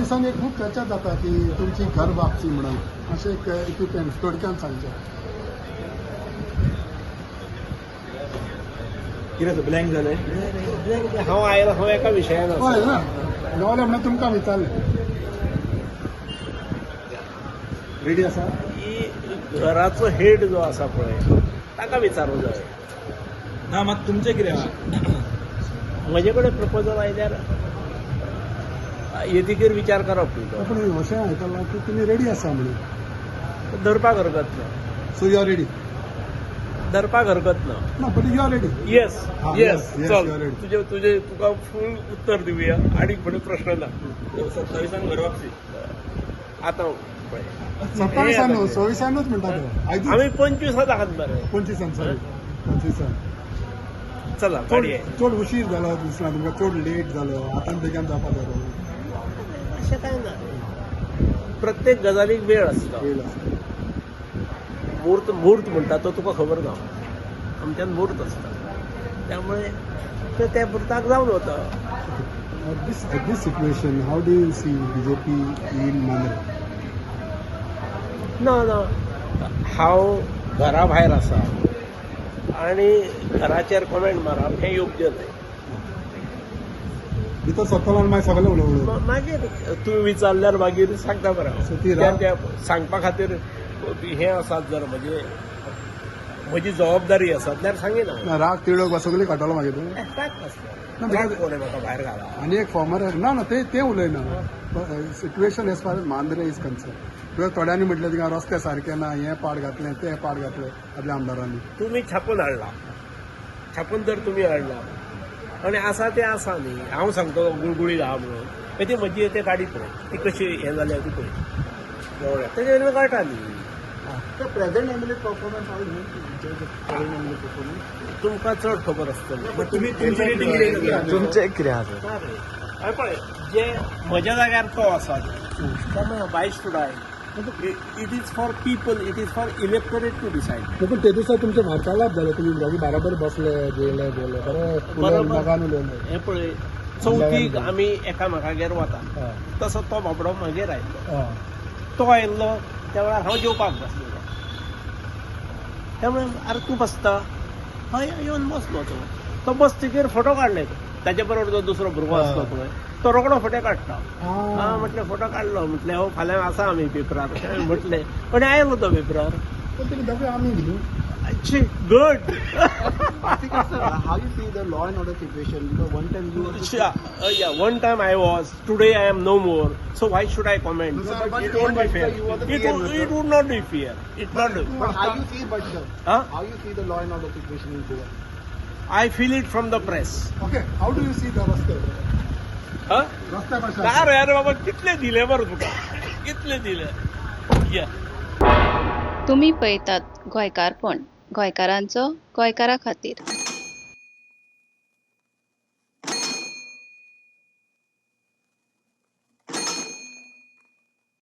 दिसांनी एक खूब चर्चा जाता की तुमची घर वापसी म्हणून अशें एक if you can थोडक्यान सांगचें. कितें ब्लँक जालें? हांव आयलो, हांव एका विशयान आसा. हय ना गावले म्हणून तुमकां विचारलें. रेडी आसा. की घराचो हेड जो आसा पळय ताका विचारूंक जाय. ना, मात तुमचें कितें आहा? म्हजे कडेन प्रपोजल आयल्यार येतकीर विचार करप न्ही तो. पूण अशें आयकलां की तुमी रेडी आसा म्हणून. धरपाक हरकत ना. So you are ready? धरपाक हरकत ना. ना, but you are ready? Yes. हा, येस. yes, चल. You are ready. तुजे तुजे तुका फूल उत्तर दिवया आनी फुडें प्रश्न ना. 27 घर वापसी. आतां पळय, 27 न्हू, 26 म्हणटा तो आयजूच. आमी 25 आहात मरे. 25, सॉरी, 25. चला. चड गाडी. चड उशीर जालो दिसना तुमकां? चड लेट जालो, आतां बेगीन जावपा जाय. अशें कांय ना. प्रत्येक गजालीक वेळ आसता. वेळ आसता. म्हूर्त, म्हूर्त म्हणटा तो तुका खबर ना. आमच्यान म्हूर्त आसता, त्यामुळे ते त्या पुरताक जावन वता. At this situation, how do you see BJP in Mandrem? ना ना, हांव घरा भायर आसा आनी घराचेर कमेंट मारप हें योग्य न्हय. भितर सरतलो आनी मागीर सगळें उलोवप. मागीर तुमी विचारल्यार मागीर सांगता बरें हांव. So ती त्या सांगपा खातीर हें आसात, जर म्हजे म्हजी जबाबदारी आसा जाल्यार सांगीन हांव. ना, राग तिडक वा सगळी काडटलो मागीर तूं. राग कसलो? ना, राग कोणें म्हाका भायर घाला? आनी एक फॉर्मर ना ना, ते ते उलयना. Situation as far Mandrem is concern, किंवा थोड्यांनी म्हटलें थिंगा रस्ते सारके ना, हें पाड घातलें, तें पाड घातलें आपल्या आमदारांनी. तुमी छापून हाडला, छापून जर तुमी हाडला आनी आसा तें आसा न्ही. हांव सांगतो गुळगुळीत आहा म्हणून, मागीर ती म्हजी ते गाडी पळय, ती कशी हें जाल्या ती पळय, तेजे वयल्यान कळटा न्ही. The present MLA performance, how you judge the present MLA performance? तुमकां चड खबर आसतली. बट तुमी तुमची रेटिंग कितें? तुमचें कितें आसा? ना रे, हय पळय, जे म्हज्या जाग्यार तो आसा त्यामुळे why should I? It is for people, it is for electorate to decide. पूण ते दिसा तुमचे वार्तालाप जाले, तुमी दोगी बराबर बसले, जेवले जेवले बरें उलयले. बरोबर. मोगान उलयले. हें पळय, चवथीक आमी एकामेकागेर वता तसो तो बाबडो मागीर आयलो. तो आयिल्लो त्या वेळार हांव जेवपाक बसलेलो. त्यामुळे अरे तूं बसता? हय, येवन बसलो तो. तो बसतकीर फोटो काडले. ताजे बरोबर जो दुसरो भुरगो आसलो पळय, तो रोकडो फोटे काडटा. हा, म्हटलें फोटो काडलो, म्हटलें हो फाल्यां आसा आमी पेपरार अशें म्हटलें आनी आयलो तो पेपरार. पण तुमी दोगे आमी न्हू. Good. Sir, how you see the law and order situation? Because one time you were Yeah, one time I was, today I am no more. So why should I comment? No, sir, but It won't be fair. You are the It PM, would, sir. it would not be fair. It not. But how you see, but sir, Huh? how you see the law and order situation in Goa? I feel it from the press. Okay, how do you see the रस्ते? Huh? रस्ते कशे काय आसा? रे, अरे बाबा, कितले दिले बरं तुका, कितले दिले? या. तुमी पळयतात गोंयकारपण, गोंयकारांचो गोंयकारा खातीर.